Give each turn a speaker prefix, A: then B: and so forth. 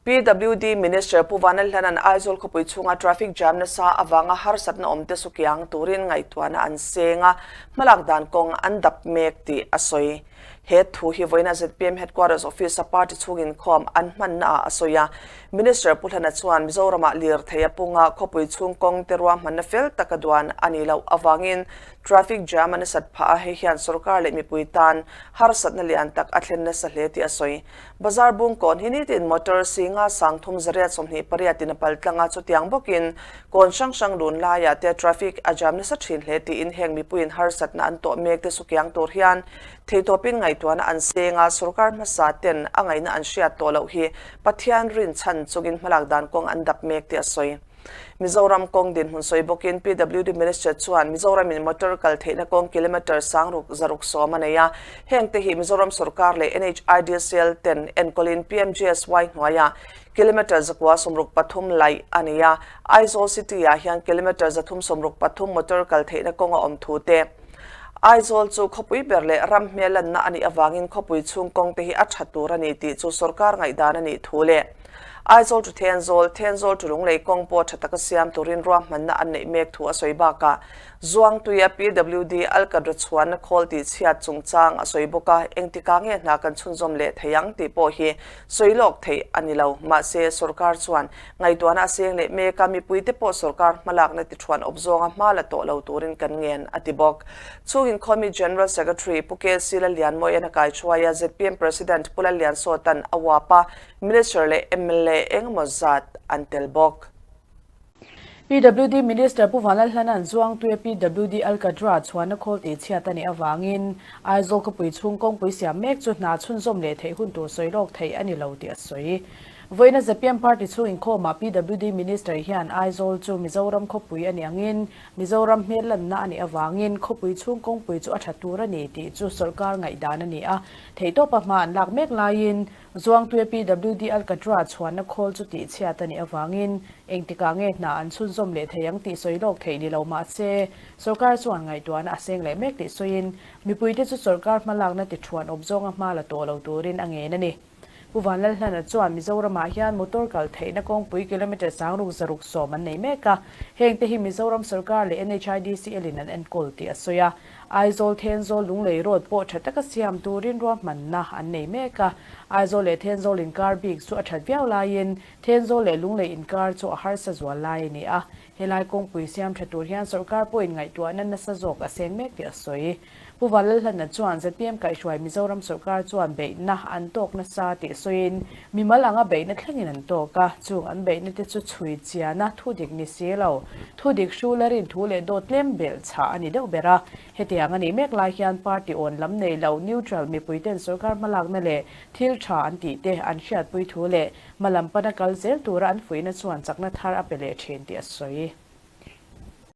A: PWD Minister Pu Vanlalhlana'n Aizawl khawpui chhunga traffic jam nasa avanga harsatna awmte sukiang turin ngaihtuahna an seng a, hmalak dan kawng an dap mek tih a sawi. He thu hi vawiina zpm Headquarters Office-a party chhung inkhawm an hmannaah a sawi a. Minister Pu Hlana chuan Mizoramah lirthei a punga khawpui chhung kawng te ruahmanna fel taka duan a nih loh avangin traffic jam a nasat phah a, hei hian sorkar leh mipui tan harsatna lian tak a thlen nasa hle tih a sawi. Bazar bungkawn hi nitin motor singa sangthum zariat 28 in a pal tlang a, chutiang bawkin kawn hrang hrang lun laiah te traffic a jam nasa thin hle tiin heng mipuiin harsatna an tawh mek te sukiang tur hian theitawpin ngaihtuahna an seng a, sorkar hmasa ten a ngaihna an hriat tawh loh hi Pathian rinchhan chungin hmalak dan kawng an dap mek tih a sawi. Mizoram kawng dinhmun sawi bawkin PWD Minister chuan Mizoramin motor kal theihna kawng kilometre sangruk zaruk sawm a nei a, hengte hi Mizoram sorkar leh NHIDCL ten enkawlin PMGSY hnuaiah kilometre zakua 63 laih a nei a, Aizawl City-ah hian kilometre 363 motor kal theihna kawng a awm thu te. Aizawl chu khawpui ber leh ram hmel lanna a nih avangin khawpui chhung kawngte hi a tha tur a ni tih chu sorkar ngaihdan a nih thu leh Aizawl to Thenzawl, Thenzawl to Lunglei kawng pawh tha taka siam turin ruahmanna an neih mek thu a sawi bakah Zuangtuia PWD Alkadra chhuanna khawl tih chhiat chungchang a sawi bawk a, engtikah nge hna kan chhunzawm leh thei ang tih pawh hi sawi lawk theih a ni lo. Mahse, sorkar chuan ngaihtuahna a seng leh mek a, mipuite pawh sorkar hmalakna ti thuan awp zawnga hma la tawh lo turin kan ngen a ti bawk. Chungin Khawmi General Secretary Pu KC Lallianmawian a kaihruai a, zpm President Pu Lalliansawta'n a uap a, Minister leh mla engemaw zat an tel bawk.
B: PWD Minister Pu Vanlalhlana'n Zuangtuia PWD Alkadra chhuanna khawl tih chhiat a nih avangin Aizawl khawpui chhung kawngpui siam mek chu hna chhunzawm leh theih hun tur sawi lawk theih a ni lo tih a sawi. Vawiina zpm party chhung inkhawmah PWD Minister hian Aizawl chu Mizoram khawpui a nih angin Mizoram hmel lanna a nih avangin khawpui chhung kawngpui chu a tha tur a ni tih chu sawrkar ngaihdan a ni a, theihtawpa hma an lak mek laiin Zuangtuia PWD Alkatra chhuanna khawl chu tih chhiat a nih avangin engtikah nge hna an chhunzawm leh thei ang tih sawi lawk theih ni lo mah se, sawrkar chuan ngaihtuahna a seng leh mek tih sawiin mipuite chu sawrkar hmalakna ti thuan awp zawnga hma la tawh lo turin a ngen a ni. Pu Vanlalhlana chuan Mizoramah hian motor kal theihna kawngpui kilometre 660 an nei mek a, hengte hi Mizoram sawrkar leh NHIDCL in an enkawl tih a sawi a. Aizawl Thenzawl Lunglei Road pawh tha taka siam turin ruahmanna an nei mek a, Aizawl leh Thenzawl inkar bik chu a that viau laiin Thenzawl leh Lunglei inkar chu a harsa zual lai a ni a, helai kawngpui siam tha tur hian sawrkar pawhin ngaihtuahna nasa zawk a seng mek tih a sawi. Pu Vanlalhlana chuan zpm kaihhruai Mizoram sawrkar chuan beihna an tawk nasa tih sawiin mimal anga beihna thlengin an tawk a, chung an beihna te chu chhui chiana thu dik ni si lo, thu dik hrula rin thu leh dawt tlem belh chhah a ni deuh ber a. Hetiang a nih mek lai hian party awn lam nei lo neutral mipuiten sawrkar hmalakna leh thil tha an tih te an hriatpui thu leh hmalam pana kal zel tura an fuihna chuan chakna thar a pe leh thin tih a sawi.